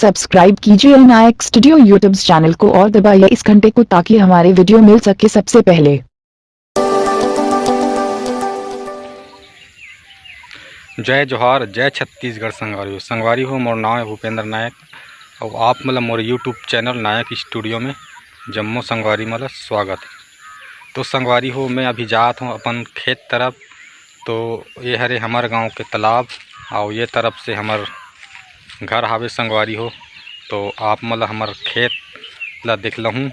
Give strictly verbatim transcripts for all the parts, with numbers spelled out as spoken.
Subscribe कीजिए नायक studio YouTube channel को और दबाइए इस घंटे को, ताकि हमारे वीडियो मिल सके सबसे पहले। जय जोहार, जय छत्तीसगढ़ संगवारी हो। संगवारी हो, मोर नाम है भूपेंद्र नायक और आप मतलब मोर यूट्यूब चैनल नायक स्टूडियो में जम्मो संगवारी मतलब स्वागत है। तो संगवारी हो, मैं अभी जात हूँ अपन खेत तरफ। तो ये हरे हमर गांव के तालाब और ये तरफ से हमर घर हावे संगवारी हो। तो आप मन ल हमर खेत ला दिखलहूँ,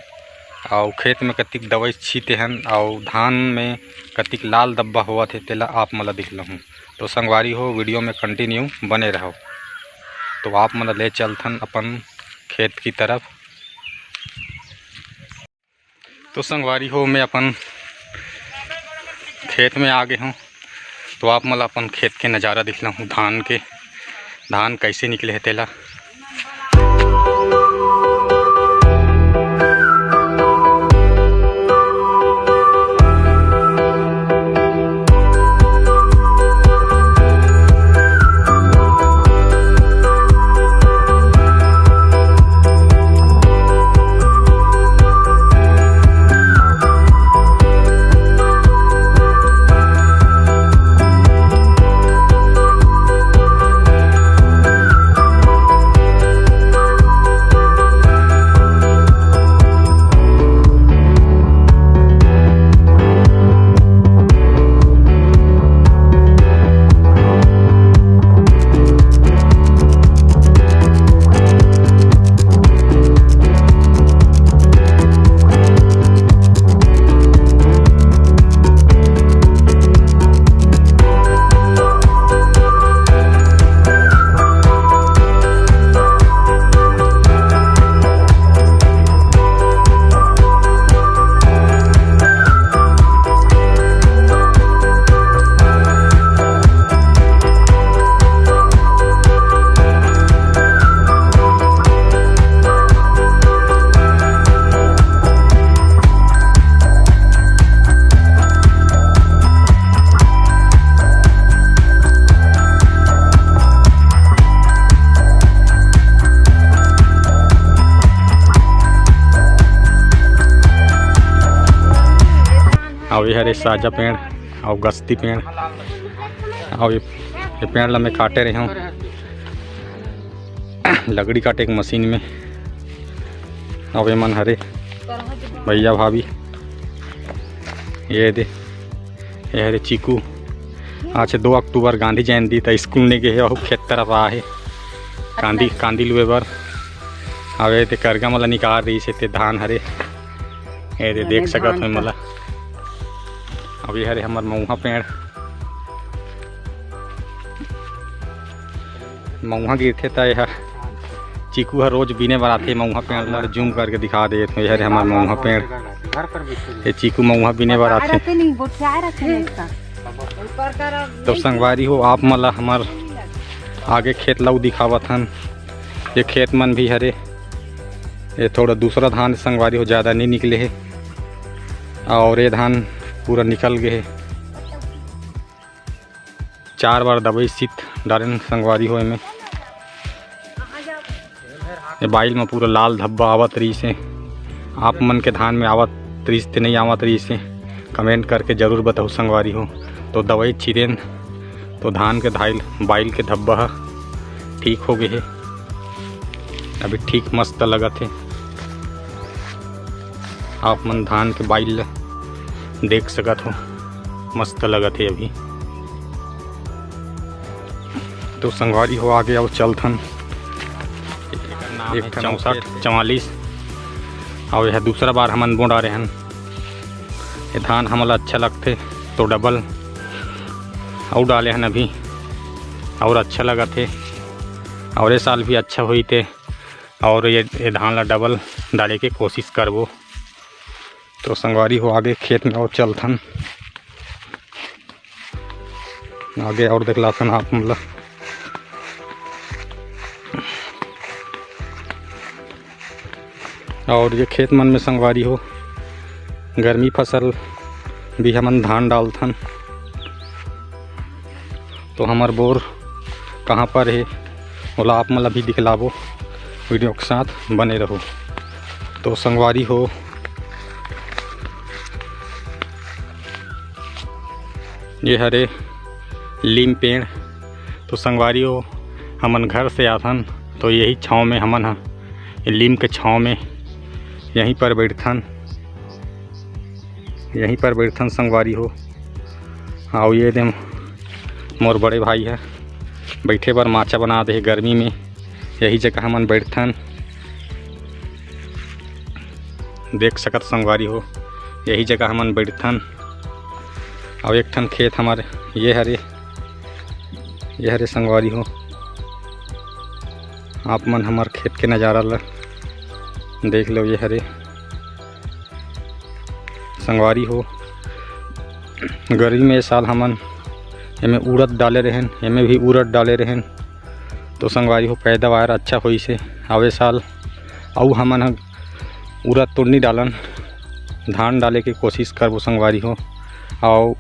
अउ खेत में कतिक दवाई छीते हन, अउ धान में कतिक लाल धब्बा होवत हे, तेला आप मन ल दिखलहूँ। तो संगवारी हो, वीडियो में कंटिन्यू बने रहो। तो आप मन ल ले चलथन अपन खेत की तरफ। तो संगवारी हो, मैं अपन खेत में आ गे हूँ। तो आप मन ल अपन खेत के नज़ारा दिखलाहूँ, धान के, धान कैसे निकले हे तेला। अउ ये हरे साजा पेड़ अउ गस्ती पेड़। अउ ये, ये पेड़ ला मैं काटे रहे हूँ लकड़ी काटे के मशीन में। अउ ये मन हरे भैया भाभी, ये दे, ये हरे चीकू। आज दो अक्टूबर गांधी जयंती, त स्कूल नहीं गए हे, अउ खेत तरफ आ हे कांदी, कांदी लुए बर। अउ ये दे करगा मला निकाल रही से ते धान हरे। ये दे, अरे देख सकत धान हो का। मला। अउ ये हरे हमर मऊहा पेड़। मऊहा गिरथे त ये ह चीकू ह रोज बीने बर आथे। मऊहा पेड़ ला जूम करके दिखा देत हूँ, ये हरे हमर मऊहा पेड़। ये चीकू मऊहा बीने बर आथे। रहते नहीं, गोठियाए रहते नहीं इसका। तो संगवारी हो, आप मन ला हमर आगे खेत ला दिखावत हन। ये खेत मन भी हरे, ये थोड़ा दूसरा धान संगवारी हो, ज़्यादा नहीं निकले हे, और ये धान पूरा निकल गए हे। चार बार दवाई सीत डारेन संगवारी हो एमे। ये बाइल में पूरा लाल धब्बा आवत रहीस हे। आप मन के धान में आवत रहीस ते नहीं आवत रहीस हे, कमेंट करके जरूर बताओ संगवारी हो। तो दवाई छिरेन तो धान के धाइल, बाइल के धब्बा ह ठीक हो गए हे। अभी ठीक मस्त लगत हे। आप मन धान के बाइल ल देख सकत हो, मस्त लगत हे अभी। तो संगवारी हो, आगे अउ चलथन। एक ठन चौसठ चवालीस, अउ यह दूसरा बार हमन बो डारे हन। ये धान हमला अच्छा लगथे, तो डबल अउ डाले हन अभी, और अच्छा लगत हे, और ये साल भी अच्छा होई ते, और ये, ये धान ला डबल डाले के कोशिश करबो। तो संगवारी हो, आगे खेत में और चलथन, आगे और देखलाथन आप मन ला। और ये खेत मन में संगवारी हो, गर्मी फसल भी हमन धान डालथन। तो हमर बोर कहाँ पर हे, ओला आप मन ला भी दिखलाबो। वीडियो के साथ बने रहू। तो संगवारी हो, ये हरे लीम पेड़। तो संगवारी हो, हमन घर से आथन तो यही छाँव में हमन ह, ये लीम के छाँव में यहीं पर बैठथन, यहीं पर बैठथन संगवारी हो। अउ ये दे मोर बड़े भाई ह बैठे बर माचा बना दे हे गर्मी में, यही जगह हमन बैठथन। देख सकत संगवारी हो, यही जगह हमन बैठथन। अउ एक ठन खेत हमर ये हरे, ये हरे संगवारी हो, आप मन हमर खेत के नज़ारा ल देख लो। ये हरे संगवारी हो, गर्मी में ए साल हमन एमे उड़द डाले रहेन, एमे भी उड़द डाले रहेन, तो संगवारी हो पैदावार अच्छा होइस हे। अउ ए साल अउ हमन ह उड़द तो नी डालन, धान डाले के कोशिश करबो संगवारी हो। अउ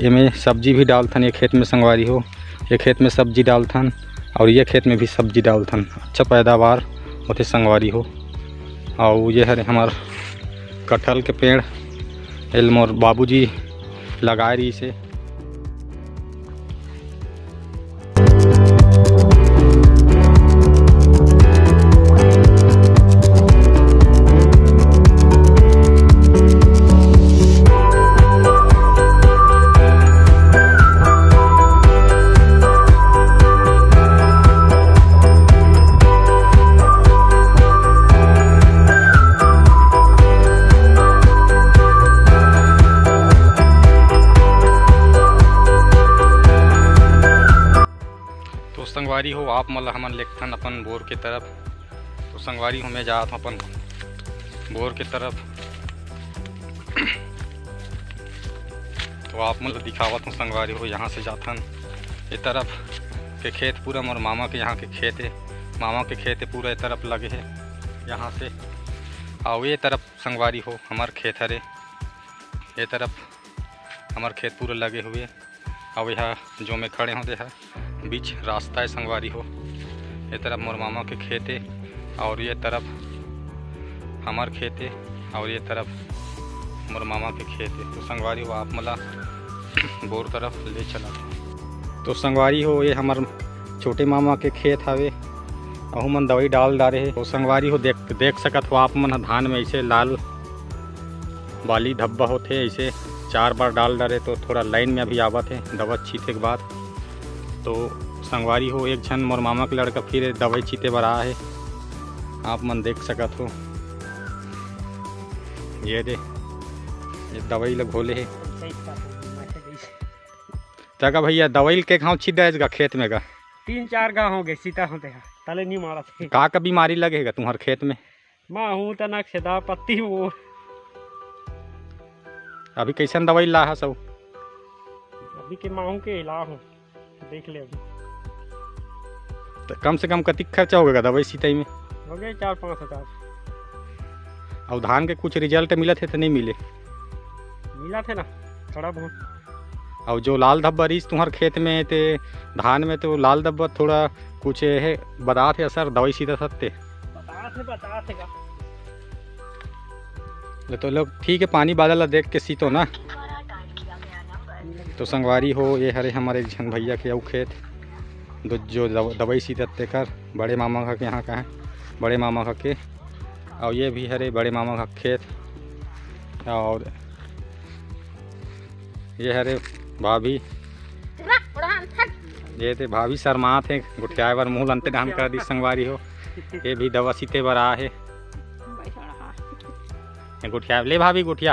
एमे सब्जी भी डालथन ये खेत में संगवारी हो, ये खेत में सब्जी डालथन अउ ये खेत में भी सब्जी डालथन, अच्छा पैदावार होथे संगवारी हो। अउ ये हरे हमर कटहल के पेड़, एल मोर बाबूजी लगाए रहिस हे। तो संगवारी हो, आप मन ल हमन लेगथन अपन बोर के तरफ। तो संगवारी हो, मैं जात हूँ अपन बोर के तरफ। तो आप मन ल दिखावत हूँ संगवारी हो, यहाँ से जाथन ये तरफ के खेत पूरा मोर मामा के यहाँ के खेत हे, मामा के खेत हे पूरा ये तरफ लगे हे यहाँ से। अउ ये तरफ संगवारी हो हमर खेत हरे, ये तरफ हमर खेत पूरा लगे हुए। अउ यहाँ जो मैं खड़े हों, ये ह बीच रास्ता हे संगवारी हो। ये तरफ मोर मामा के खेत हे अउ ये तरफ हमर खेत हे अउ ये तरफ मोर मामा के खेत हे। तो संगवारी हो, आप मन ल बोर तरफ ले चलत। तो संगवारी हो, ये हमर छोटे मामा के खेत हवे, अहू मन दवाई डाल डारे हे। तो संगवारी हो, देख, देख सकत हो आप मन ह, धान में ऐसे लाल बाली धब्बा होथे, ऐसे चार बार डाल डारे तो थोड़ा लाइन में अभी आवत हे दवा छीते के बाद। तो संगवारी हो, एक झन मोर मामा के लड़का फिर दवाई छीते बर आए हे, आप मन देख सकत हो। ये दे, ये दवाई ल घोले हे। तका भैया, दवाई ल के घाव छीत डारेस गा खेत में गा? तीन चार घाव हो गए, सीता होते हैं, तले नहीं मारा थे। का का बीमारी लगे हे गा तुम्हार खेत में? माहू तना खेदा पत्ती वो। अभी कैसन दवाई ला हस अउ? अभी के माहू के ला हो, देख ले अभी। तो कम से कम कतिक खर्चा होगा दवाई सिताई में? हो गए चार पाँच हजार। अउ धान के कुछ रिजल्ट मिलत हे तो नहीं मिले? मिलत हे ना, थोड़ा बहुत। अउ जो लाल धब्बा रहिस तुहर खेत में, ते धान में तो लाल धब्बा थोड़ा कुछ हे, बतात हे असर दवाई सीधा सत्ते। बतात हे, बतात हे का? ले तो लोग ठीक हे, पानी बादल ला देख के सीतो ना। तो संगवारी हो, ये हरे हमर एक झन भैया के अउ खेत, दो जो दव-, दवाई सीतत तेकर बड़े मामा का के यहाँ का हे, बड़े मामा का के, अउ ये भी हरे बड़े मामा का खेत। अउ ये हरे भाभी, ये ते भाभी शर्मात हे, गोठियाए बर मुँह ल अंते डहन कर दिस संगवारी हो। ये भी दवा सीते बर आ हे। ये गोठियाए ले भाभी, गोठिया,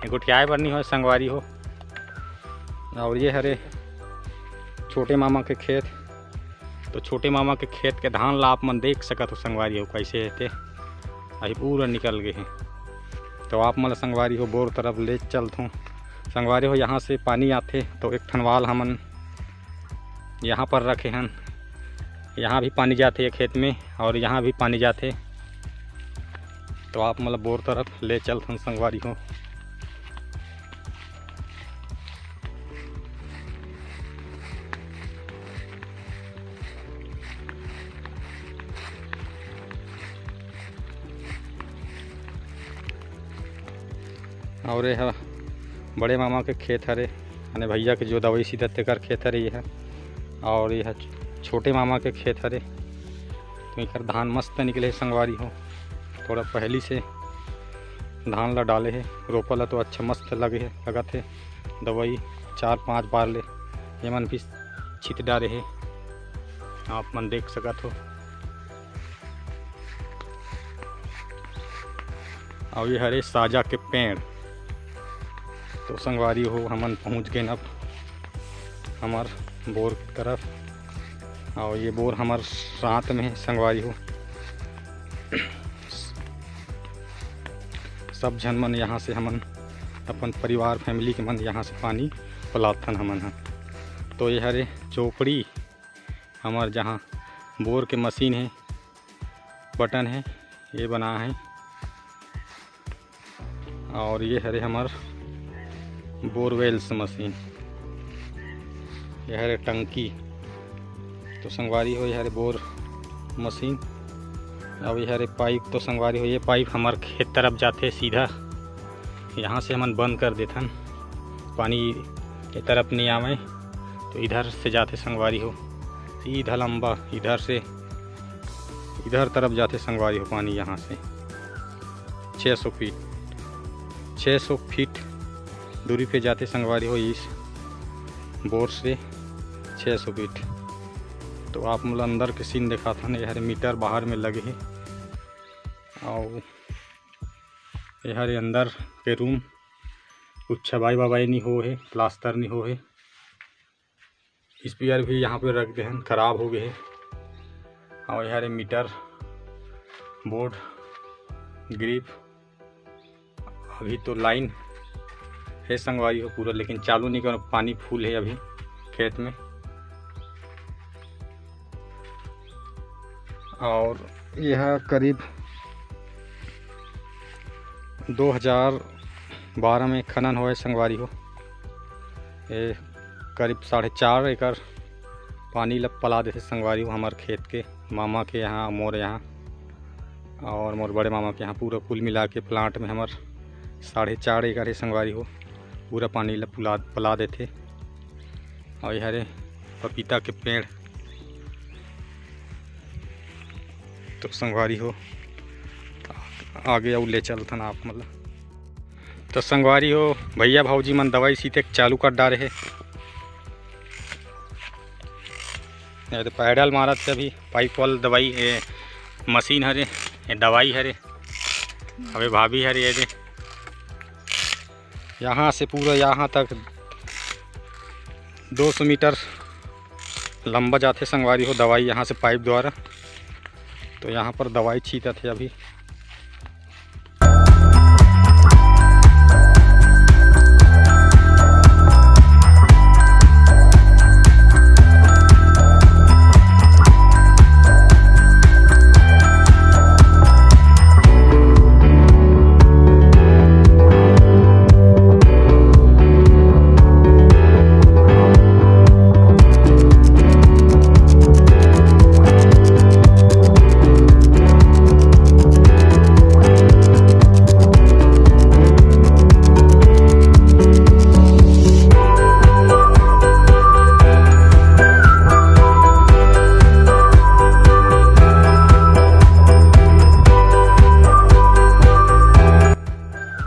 ये गोठियाए बर नहीं हो संगवारी हो। अउ ये हरे छोटे मामा के खेत। तो छोटे मामा के खेत के धान ला आप मन देख सकत हो संगवारी हो, कैसे हे ते अभी पूरा निकल गए हे। तो आप मन ला संगवारी हो बोर तरफ ले चलथों। संगवारी हो, यहाँ से पानी आथे तो एक ठन वाल हमन यहाँ पर रखे हन, यहाँ भी पानी जाथे ये खेत में अउ यहाँ भी पानी जाथे। तो आप मन ला बोर तरफ ले चलथन संगवारी हो। और ये ह बड़े मामा के खेत हरे, यानी भैया के जो दवाई सीधा तेकर खेत हरे ये ह। और ये ह छोटे मामा के खेत हरे, तो एकर धान मस्त निकले हे संगवारी हो। थोड़ा पहली से धान ला डाले हे, रोपा ला तो अच्छा मस्त लगे हे, लगत हे। दवाई चार पांच बार ले एमन भी छित डारे हे, आप मन देख सकत हो। और ये हरे साजा के पेड़। तो संगवारी हो, हमन पहुंच गए अब हमर बोर की तरफ। और ये बोर हमर साथ में है संगवारी हो। सब झन मन यहाँ से हमन अपन परिवार family के मन यहाँ से पानी पलाथन हमन ह। तो ये हरे चोपड़ी हमर, जहाँ बोर के मशीन है, बटन है, ये बना है। और ये हरे हमर बोरवेल्स मशीन, ये हरे टंकी। तो संगवारी हो, ये हरे बोर मशीन। अब ये हरे पाइप, तो संगवारी हो, ये पाइप हमर खेत तरफ जाथे सीधा, यहाँ से हमन बंद कर देथन, पानी ये तरफ नहीं आवे, तो इधर से जाथे संगवारी हो, सीधा लंबा इधर से इधर तरफ जाथे संगवारी हो पानी, यहाँ से छः सौ फीट, छः सौ फीट दूरी पे जाथे संगवारी हो इस बोर से, छः सौ फीट। तो आप मन ल अंदर के scene देखाथन, ये हरे मीटर बाहर में लगे हे, और ये हरे अंदर के रूम, कुछ छबाई वबाई नहीं हो हे, प्लास्टर नहीं हो हे। स्पीयर भी यहाँ पे रख दे हन, खराब हो गए हे। और यहाँ रे मीटर बोर्ड, ग्रिप, अभी तो लाइन है संगवारी हो पूरा, लेकिन चालू नहीं करो, पानी फुल है अभी खेत में। और यह करीब दो हज़ार बारह में खनन होए संगवारी हो। ये करीब साढ़े चार एकड़ पानी ल पला देथे संगवारी हो, हमर खेत के, मामा के यहाँ, मोर यहाँ और मोर बड़े मामा के यहाँ, पूरा कुल मिला के प्लांट में हमर साढ़े चार एकड़ है संगवारी हो, पूरा पानी ल पुला पला देथे। और ये हरे पपीता के पेड़। तो संगवारी हो, आगे अउ ले चलथन आप मन ल। तो संगवारी हो, भैया भौजी मन दवाई सीते चालू कर डारे हे। ये तो पैडल मारत हे अभी, पाइप वाला दवाई, ये मशीन हरे, ये दवाई हरे। अबे भाभी हरे, ये दे, यहाँ से पूरा यहाँ तक दो सौ मीटर लंबा जाथे संगवारी हो दवाई यहाँ से पाइप द्वारा। तो यहाँ पर दवाई छींकत हे अभी।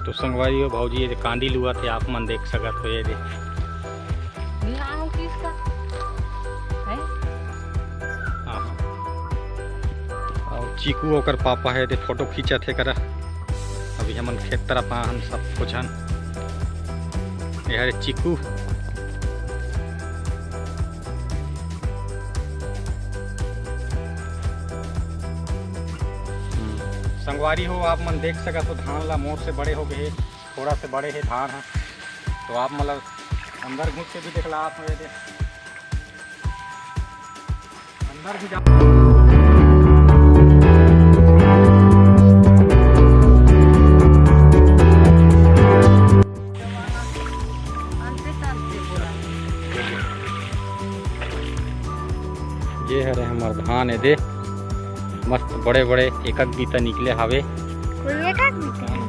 तो संगवारी हो, भौजी ये दे कांदी लुवत हे, आप मन देख सकत हो ये दे। नाम किसका है? हाँ। और चीकू ओकर पापा हे, दे फोटो खींचत हे करा। अभी हमन खेत तरफ आ हन सब कुछ हन। ये हरे चीकू। संगवारी हो, आप मन देख सकत हो धान ला मोर से बड़े हो गए हे, थोड़ा से बड़े हे धान ह। तो आप मतलब अंदर घुस के भी देख ला आप ये दे। अंदर भी जा। ये हरे हमर धान ए दे, मस्त बड़े बड़े एक एक बीता निकले हावे। कोई एक एक बीता?